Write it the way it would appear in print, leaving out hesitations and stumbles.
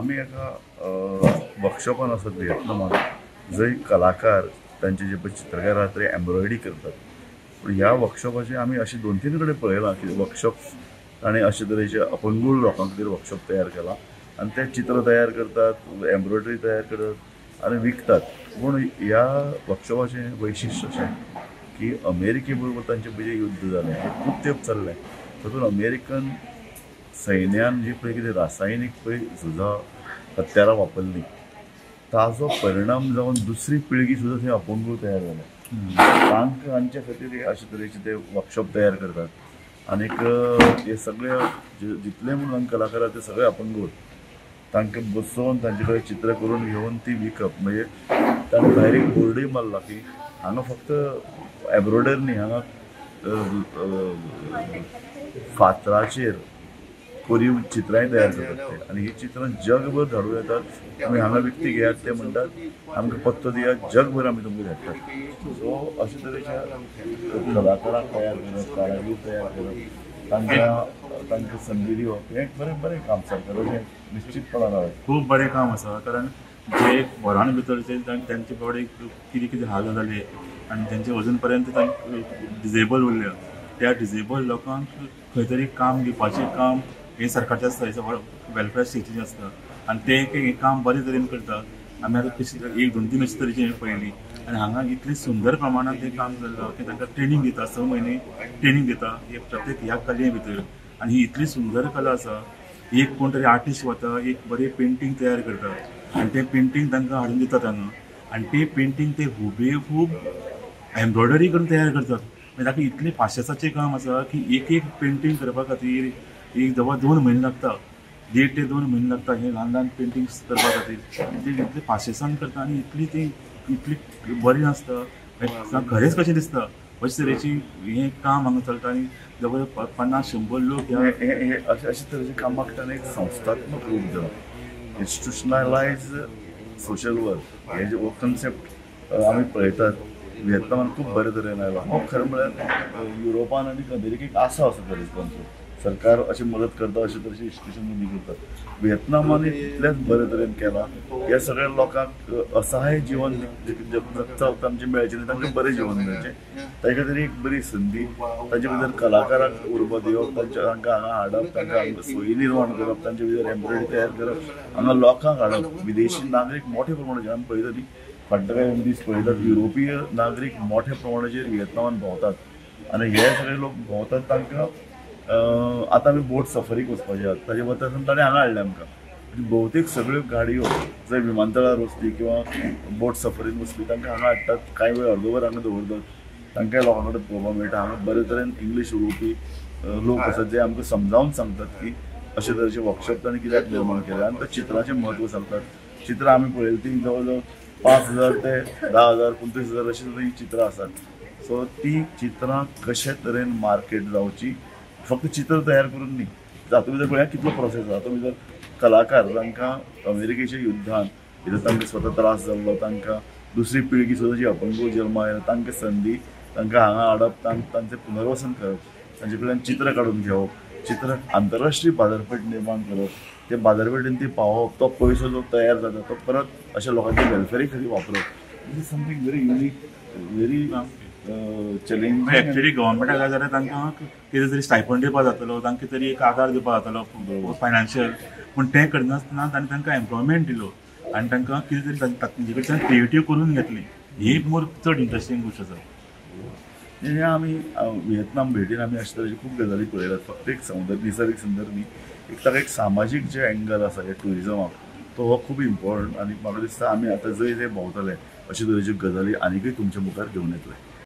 आमी एका वर्कशॉपान आसात व्हिएतनामान, जंय कलाकार तांचे जे पळय चित्रकार आहात ते एम्ब्रॉयडरी करतात. पूण ह्या वर्कशॉपाचे आमी अशें 2-3 कडेन पळयलां की वर्कशॉप ताणें अशे तरेचे अपंगूळ लोकां खातीर वर्कशॉप तयार केला आनी ते चित्र तयार करतात, एम्ब्रॉयडरी तयार करतात आनी विकतात. पूण ह्या वर्कशॉपाचें वैशिश्ट अशें की अमेरिके बरोबर तांचें पळय युद्ध जालें, खूब तेंप चल्लें, तातूंत अमेरिकन सैन्यान जी पळय कितें रासायनीक पळय झुजां हत्यारां वापरलीं ताजो परिणाम जावन दुसरी पिळगी सुद्दां थंय अपंगूळ तयार जाल्या. तांकां हांचे खातीर अशे तरेचे ते वर्कशॉप तयार करतात आनीक हे सगळे जितले म्हणून कलाकार आहात ते सगळे अपंगूळ, तांकां बसोवन तांचे कडेन चित्र करून घेवन ती विकप. म्हणजे ताणें भायर एक बोर्डूय मारला की हांगा फक्त एम्ब्रॉयडरी न्ही, हांगा फातराचेर कोरीव चित्रांय तयार करतात ते आनी ही चित्रां जगभर धाडूं येतात. तुमी हांगा विकती घेयात, ते म्हणटात आमकां पत्तो दियात, जगभर आमी तुमकां धाडटात. सो अशे तरेच्या कलाकारांक तयार करप, कारागीर तयार करप, तांकां तांकां संदी दिवप हें बरें बरें काम सरकाराचें निश्चितपणान आसा. खूब बरें काम आसा, कारण जे घरान भितर जे तांचे बॉडीक कितें कितें हाल जाले आनी तांचे अजून पर्यंत डिजेबल उरल्या, त्या डिजेबल लोकांक खंय तरी काम दिवपाचें काम हे सरकारच्या वेलफेअर स्टेटीचें आसता आनी ते हें काम बरे तरेन करता. आमी आतां 1-2-3 अशे तरेचें हें पळयली आनी हांगा इतले सुंदर प्रमाणान तें काम जाल्लां की तांकां ट्रेनींग दिता, 6 म्हयने ट्रेनींग दिता हे प्रत्येक ह्या कले भितर. आनी ही इतली सुंदर कला आसा, एक कोण तरी आर्टिस्ट वता, एक बरें पेंटींग तयार करता आनी तें पेंटींग तांकां हाडून दितात हांगा आनी तें पेंटींग ते हुबेहूब एम्ब्रॉयडरी करून तयार करतात. मागीर ताका इतलें पाशेंसाचें काम आसा की एक एक पेंटींग करपा खातीर एक जवळ 2 म्हयने लागता, 1.5 ते 2 म्हयने लागता हे ल्हान ल्हान पेंटिंग्स करपा खातीर. ते इतले पाशेंसान करता आनी इतली ती इतली बरी आसता, खरेंच कशें दिसता अशे तरेची हें काम हांगा चलता. आनी जवळ 50-100 लोक ह्या अशे तरेच्या कामाक ताणें एक संस्थात्मक रूप दिलां. इन्स्टिट्युशनलायज सोशल वर्क हे जे हो कन्सेप्ट आमी पळयतात व्हिएतनामान खूब बरे तरेन आयला. हो खरें म्हळ्यार युरोपान आनी अमेरिकेक आसा असो तरेचो कन्सेप्ट, सरकार अशी मदत करता, अशे तरेचे इन्स्टिट्युशन उबी करतात. व्हिएतनामान इतलेंच बरे तरेन केलां, ह्या सगळ्या लोकांक असहाय जिवन जगता आमचें मेळचें न्ही, तांकां बरें जिवन मेळचें ताजे खातीर एक बरी संदी. ताजे भितर कलाकारांक उर्बा दिवप, तांच्या तांकां हांगा हाडप, तांकां हांगा सोयी निर्माण करप, तांचे भितर एम्ब्रॉयडरी तयार करप, हांगा लोकांक हाडप. विदेशी नागरीक मोठ्या प्रमाणाचेर आमी पळयता न्ही, फाटले कांय दीस पळयतात युरोपीय नागरीक मोठ्या प्रमाणाचेर व्हिएतनामान भोंवतात आनी हे सगळे लोक भोंवतात. तांकां आतां आमी बोट सफरीक वचपाचे आहात, ताजे वता आसतना ताणें हांगा हाडलें आमकां. भोवतेक सगळ्यो गाडयो जंय विमानतळार वचपी किंवा बोट सफरीन वचपी तांकां हांगा हाडटात, कांय वेळ अर्दवर हांगा दवरतात, तांकां लोकां कडेन पळोवपाक मेळटा. हांगा बरे तरेन इंग्लीश उलोवपी लोक आसात जे आमकां समजावन सांगतात की अशे तरेचे वर्कशॉप ताणें कित्याक निर्माण केले आनी त्या चित्राचें म्हत्व सांगतात. चित्रां आमी पळयली ती जवळ जवळ 5,000 ते 10,000 25,000 अशी सुद्दां ही चित्रां आसात. सो ती चित्रां कशे तरेन मार्केट जावची, फक्त चित्र तयार करून न्ही, तातूंत भितर पळया कितलो प्रोसेस आसा. तातूंत भितर कलाकार तांकां अमेरिकेच्या युद्धान भितर तांकां स्वता त्रास जाल्लो, तांकां दुसरी पिळगी सुद्दां जी अपंगूळ जल्मा आयल्या तांकां संदी, तांकां हांगा हाडप, तांचें पुनर्वसन करप, तांचे कडल्यान चित्र काडून घेवप, चित्र आंतरराष्ट्रीय बाजारपेठ निर्माण करप, ते बाजारपेठीन ती पावोवप, तो पयसो जो तयार जाता तो परत अशा लोकांच्या वेलफेरी खातीर वापरप. This is something very unique, very challenging. Actually गव्हर्मेंटाक जाय जाल्यार तांकां कितें तरी स्टायपंड दिवपाक जातलो, तांकां तरी एक आदार दिवपाक जातलो फायनान्शियल, पूण तें करनासतना तांणी तांकां एम्प्लॉयमेंट दिलो आनी तांकां कितें तरी तांचे कडच्यान क्रिएटीव करून घेतली. ही मोर चड इंट्रस्टींग गोश्ट आसा. हें आमी व्हिएतनाम भेटीन आमी अशे तरेच्यो खूब गजाली पळयल्यात. फक्त एक सौंदर्य निसर्ग सुंदर न्ही, एक ताका एक सामाजीक जे एंगल आसा ह्या ट्युरिजमाक तो हो खूब इम्पॉर्टंट. आनी म्हाका दिसता आमी आतां जंय जंय भोंवतले अशे तरेच्यो गजाली आनीकय तुमच्या मुखार घेवन येतले.